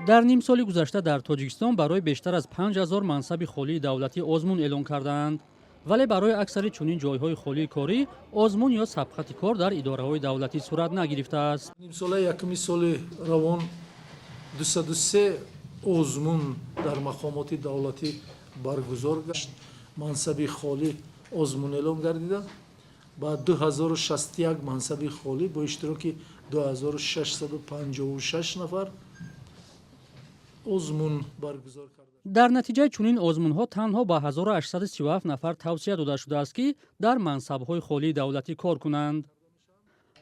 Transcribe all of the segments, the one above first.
Дар нимсоли гузашта дар Тоҷикистон барои бештар аз 5000 мансаби холии давлатӣ озмун эълон кардаанд, вале барои аксари чунин ҷойҳои холии корӣ озмун ё сабқати кор дар идораҳои давлатӣ сурат нагирифтааст. Нимсолаи якуми соли равон 203 озмун дар мақомоти давлатӣ баргузор гашт. Мансаби холӣ озмун эълон гардида, ба 2061 мансаби холӣ бо иштироки 2656 нафар озмун баргузор карда. Дар натиҷаи чунин озмунҳо танҳо ба 1837 нафар тавсия дода шудааст, ки дар мансабҳои холии давлатӣ кор кунанд.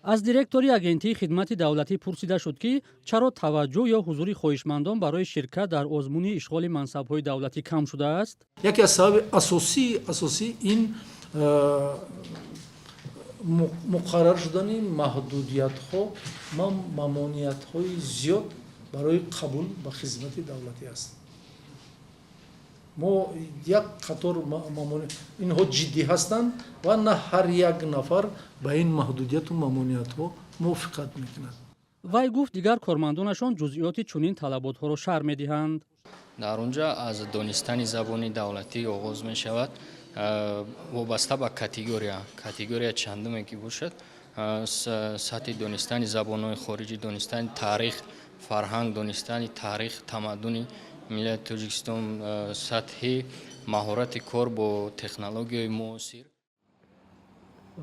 Аз директори Агентии хидмати давлатӣ пурсида шуд, ки чаро таваҷҷӯҳ ё ҳузури хоҳишмандон барои ширкат дар озмуни ишғоли мансабҳои давлатӣ кам шудааст. Яке аз сабаби асосӣ ин муқаррар шудани маҳдудиятҳо ва мамониятҳои зиёд барои қабул ба хизмати давлатӣ аст. Мо як қатор инҳо ҷиддӣ ҳастанд ва на ҳар як нафар ба ин маҳдудияту мамониятҳо мувофиқат мекунад. Вай гуфт, дигар кормандонашон ҷузъиёти чунин талаботҳоро шарҳ медиҳанд. Дар он ҷо аз донистани забони давлатӣ оғоз мешавад, вобаста ба категория чандуме ки бошад, сатҳи донистани забонҳои хориҷӣ, донистани таърих, фарҳанг, донистани таърих, тамаддуни миллати Тоҷикистон, сатҳи маҳорати кор бо технологияи муосир.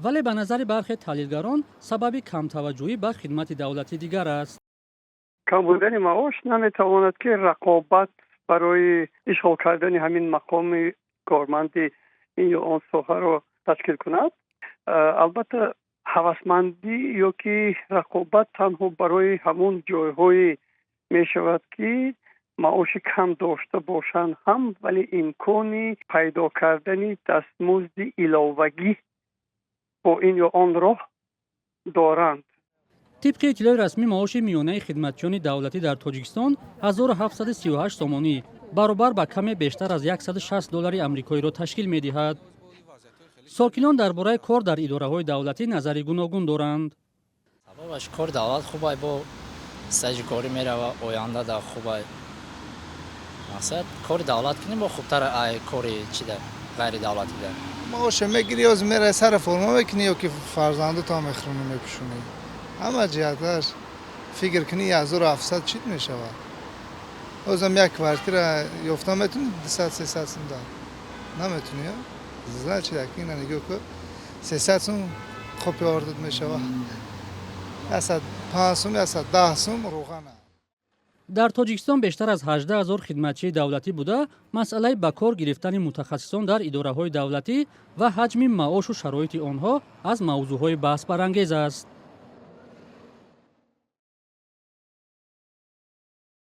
Вале ба назари бархе таҳлилгарон, сабаби камтаваҷҷӯҳӣ ба хидмати давлатӣ дигар аст. Кам будани маош наметавонад, ки рақобат барои ишғол кардани ҳамин мақоми корманди ин ё он соҳаро ташкил кунад. Албатта, ҳавасмандӣ ё ки рақобат танҳо барои ҳамон ҷойҳое мешавад, ки маоши кам дошта бошанд ҳам, вале имкони пайдо кардани дастмузди иловагӣ бо ин ё он роҳ доранд. Тибқи иттилои расмӣ, маоши миёнаи хидматчиёни давлатӣ дар Тоҷикистон 1738 сомонӣ, баробар ба каме бештар аз 160 доллари амрикоиро ташкил медиҳад. Сокинон дар бораи кор дар идораҳои давлатӣ назари гуногун доранд. Сабабаш кори давлат хубай, бо стажи корӣ мерава, оянда да хубай. Мақсад, кори давлат кунем, бо хубтар ай кори чида, ғайридавлатида. Маоша мегирӣ, ёз мерай, сара форма мекунӣ ё ки фарзандото мехӯронӣ, мепӯшонӣ. Ҳама ҷиҳаташ фикр кунӣ, 1700 чит мешавад. Озам як квартира ёфта метунӣ 200-300 сум да наметунӣ. Значит, ина нигоҳ кун, 300 сум қопи ордат мешавад, 105 сум, 110 сум рӯғана. Дар Тоҷикистон бештар аз 18 ҳазор хидматчии давлатӣ буда, масъалаи ба кор гирифтани мутахассисон дар идораҳои давлатӣ ва ҳаҷми маошу шароити онҳо аз мавзӯъҳои баҳсбарангез аст.